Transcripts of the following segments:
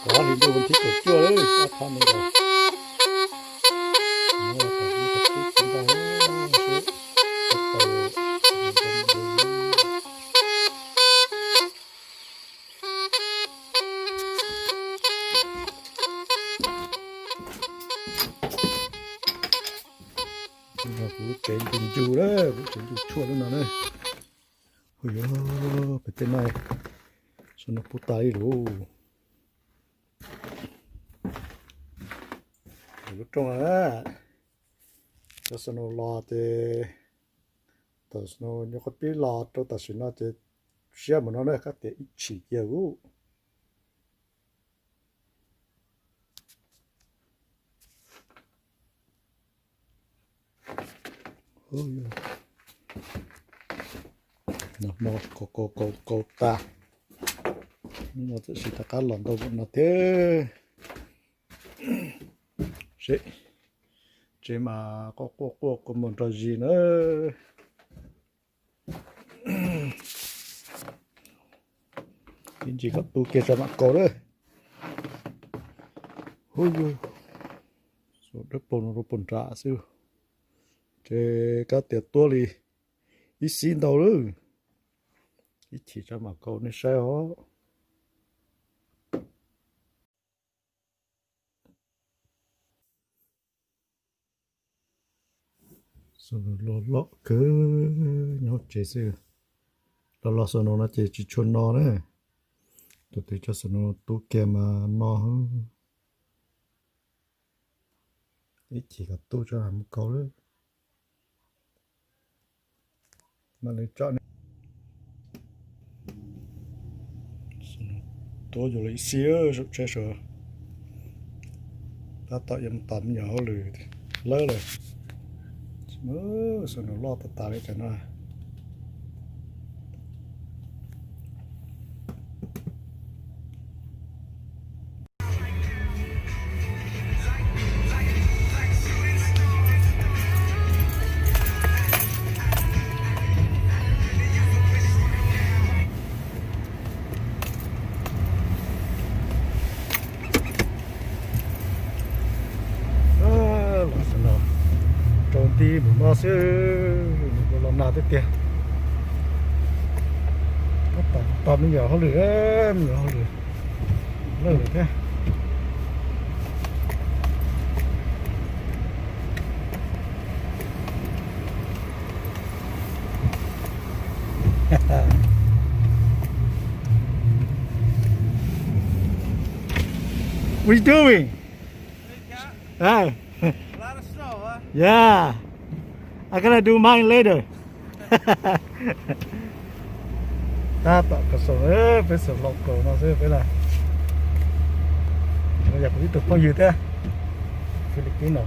Kov hli ntuj vas thib kaum cuaj lawm, ob thab me ntawd. Kuv tsev ncu ncu lawm, kuv tsev ncu tshuaj lub no na. Hu yuav pem tej no, snow pub tas li lauj. Lub rooj na, cov snow los ces thaum snow nyuam qhuav pib los rau tam sim no ces siab mus no na, kab tias ib chim kiag ub. Nag hmo kaus kaus kaus tas, hnub no txawm sis rov qab los ntau no thiab. Seb, tsev mas quaj quaj quaj kua muag nrog zis na. Ib ntsis kom tu kiag tso mam kaus lawm. Hu yus, dawb paug no rau puag nram xwb, ces kab tias tuab li ib xib ntau lawm. Ib chim tso mam kaus nej saib os. Xov no loj loj kawg nyob hauv tsev xwb. Los los xov no no ces tsis tshua no na. Tus twg coj xov no tu kiag mas no. Ib chim kom tu tso mam kaus lawm. Mam li tso. Tuab yus li ib xib saum tsheb saud. Tab tom yuav mus tos me nyuam hauj lwm lawm lawm. Xov no loj tas tas li cov no. Los xwb no, rau nti mus no xwb, nws ua los nag tiag tiag. Tab tom tos me nyuam hauj lwm, me nyuam hauj lwm lawm lawm thiab. What are you doing? Hey. A lot of snow, huh? Yeah. I gotta do mine later. Tab tom kov xoo, peb xav los kaus no xwb peb na. Yog kuv ib tug phooj ywg thiab, Philippines no.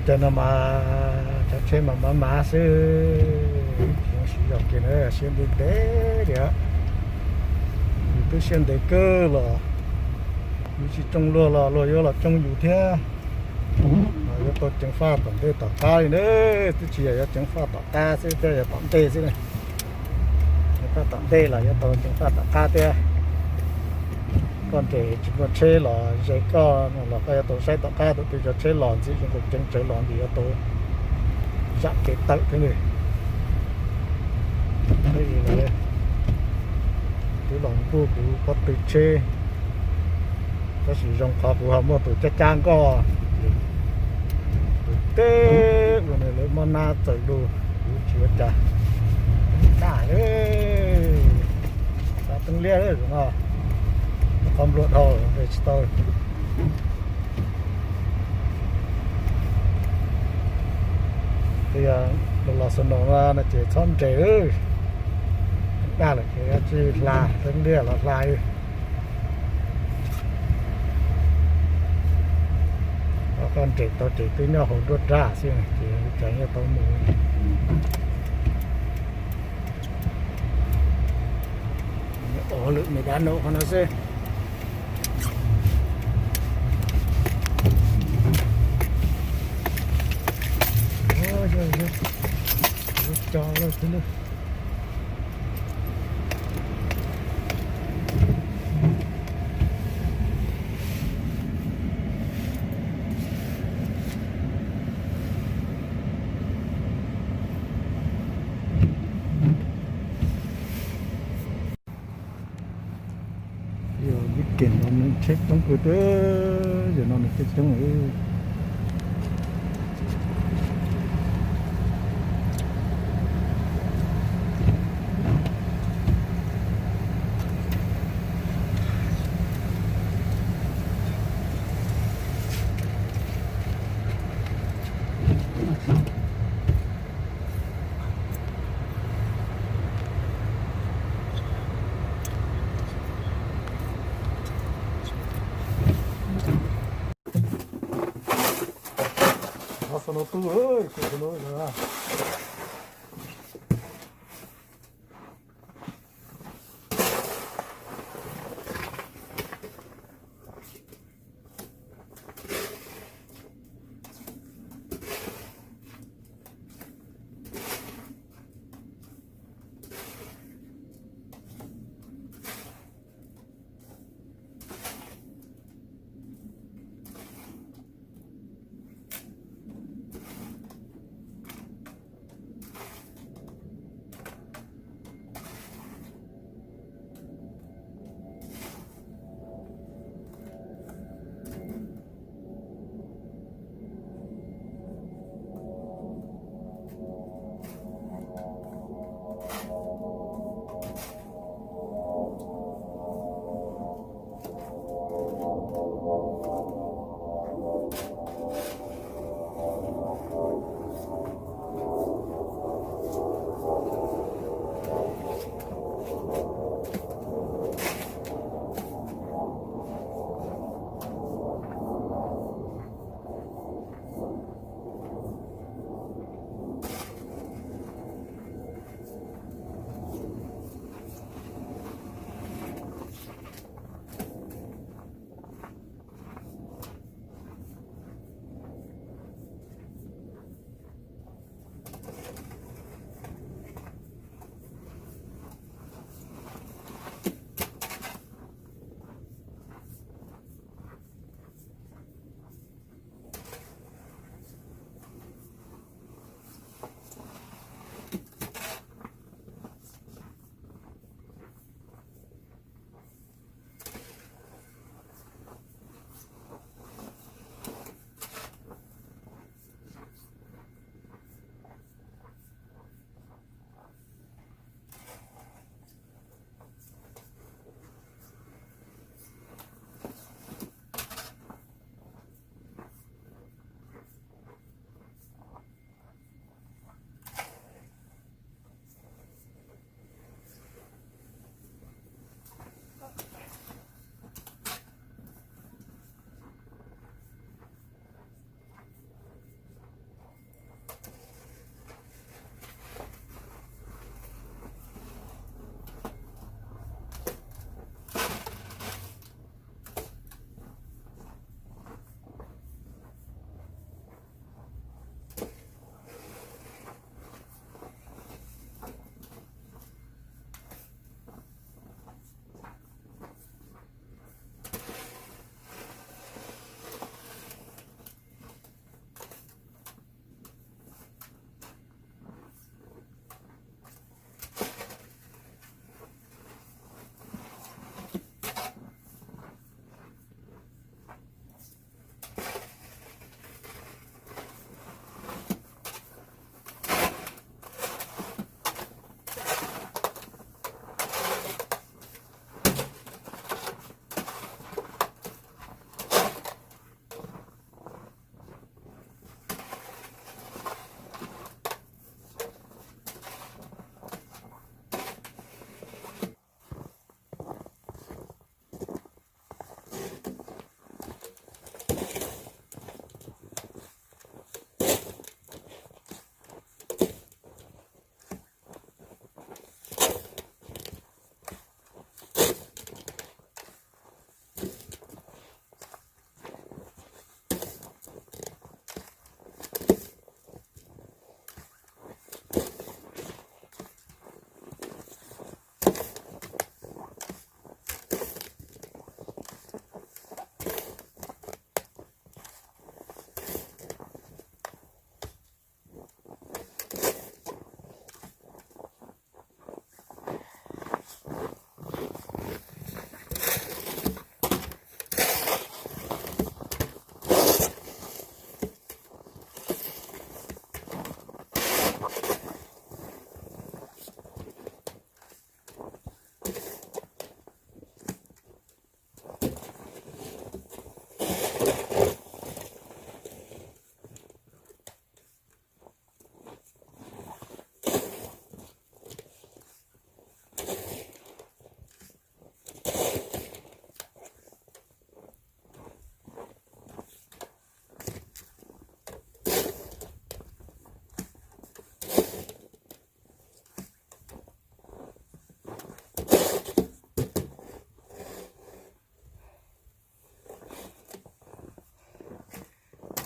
Cov no mas cov tsheb mas mav mav xwb, tsis zoo siv zog kiag na, siab ntev ntev li. Yus twb siab ntev kawg los yus tsis tsoo luag los luag yuav los tsoo yus thiab. Yuav tau ceev faj tom ntej tom qab li na, twb tsis yog yuav ceev faj tom qab xwb thiab, yog tom ntej xwb na. Ceev faj tom ntej los yuav tau ceev faj tom qab thiab. Koj nres tsis muaj tsheb los ze koj no los koj yuav tau saib tom qab, tus twg cov tsheb los ntxiv zoo nkaus ceev tsawv los ntxiv yuav tau zam kev tawm thiab li. Twb los npuj kuv pob tw tsheb, tab sis zoo qhov kuv ho muaj tus cab cab nkoj, tus teb ua nws lawv mob nab txawm lug, kuv tsis ua cas. Daj li, xav teeb liab li no, qhov nplua dhau nres tsis tau. Los los snow no ces txhob nres, daj lawm ces tsis hla, teeb liab los hla li. Toj nres tau ces twb nyob hauv nruab nrab xwb ces li cas nyob tau mus. Ov lwm me dab no qhov no xwb. Co lawm thiab. Yog ib kem no nws tsheb coob kawg, yog no nws tsheb coob.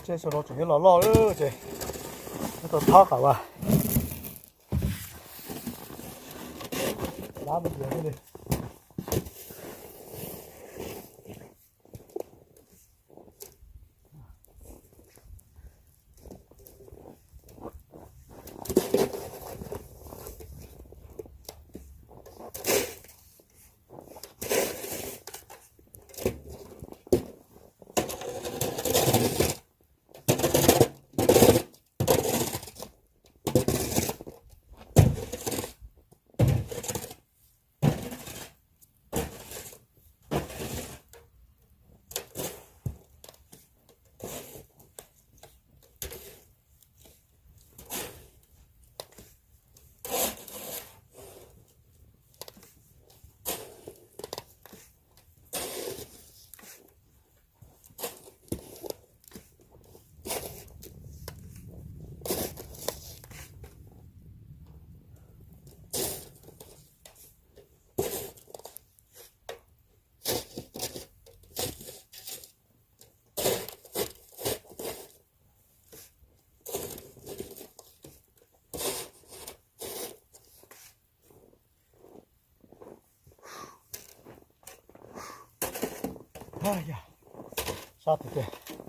Tej saum no tseem yuav los loj lawm ces, nyob tau thab qam vas. Dab me ntsis thiaj li. Sab tiag tiag.